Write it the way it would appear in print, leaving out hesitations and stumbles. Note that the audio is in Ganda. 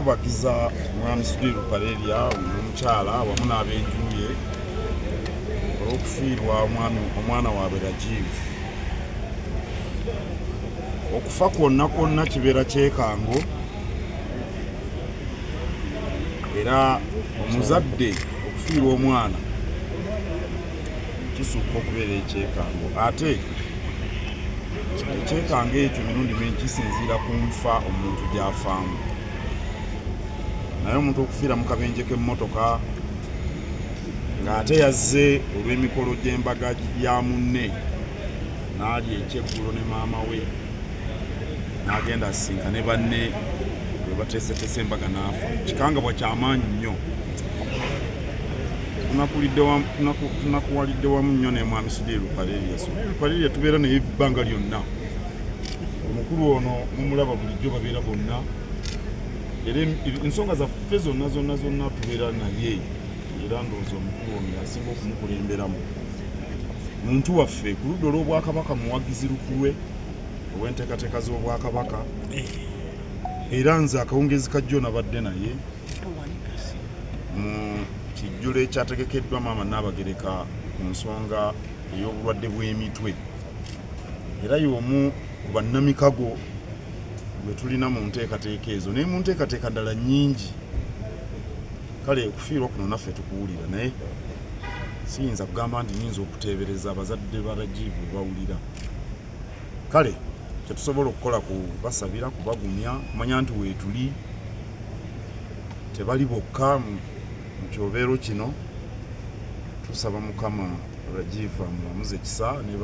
Kubagiza Mwami Sudhir Ruparelia n'omukyala wamu n'ab'enju ye olw'okufiirwa omwana waabwe Rajiv. Okufa kwonna kwonna kibeera kyekango, era omuzadde okufiirwa omwana kisukka okubeera ekyekango, ate ekyekango ekyo emirundi mingi kisinziira ku nfa omuntu gy'afaamu. Naye omuntu okufiira mu kabenje k'emmotoka ng'ate yazze olw'emikolo gy'embaga ya munne, n'alya ekyeggulo ne maama we, n'agenda asisinkane banne bwe bateeseteese embaga, n'afa, kikangabwa kyamaanyi nnyo. Tunakuwalidde wamu nnyo ne Mwami Sudhir Ruparelia. Sudhir Ruparelia tubeera naye ebbanga lyonna. Omukulu ono mumulaba bulijjo, babeera bonna, era ensonga zaffe zonna zonna zonna tubeera naye, era ndowooza omukulu ono yasinga okumukulemberamu. Muntu waffe ku ludda olw'Obwakabaka, muwagizi lukulwe ow'enteekateeka z'Obwakabaka, era nze akawungeezi kajjo nabadde naye mu kijjulo ekyategekeddwa Maama Nnaabagereka ku nsonga ey'obulwadde bw'emitwe, era y'omu ku bannamikago bwe tulina mu nteekateeka ezo naye mu nteekateeka ddala nnyingi. Kale okufiirwa kuno naffe tukuwulira, naye siyinza kugamba nti nyinza okuteebereza abazadde ba Rajiv bawulira. Kale kyetusobola okukola kubasabira, kubagumya, kumanya nti weetuli, tebali bokka mu kyobeero kino. Tusaba Mukama Rajiv amulamuze ekisa ne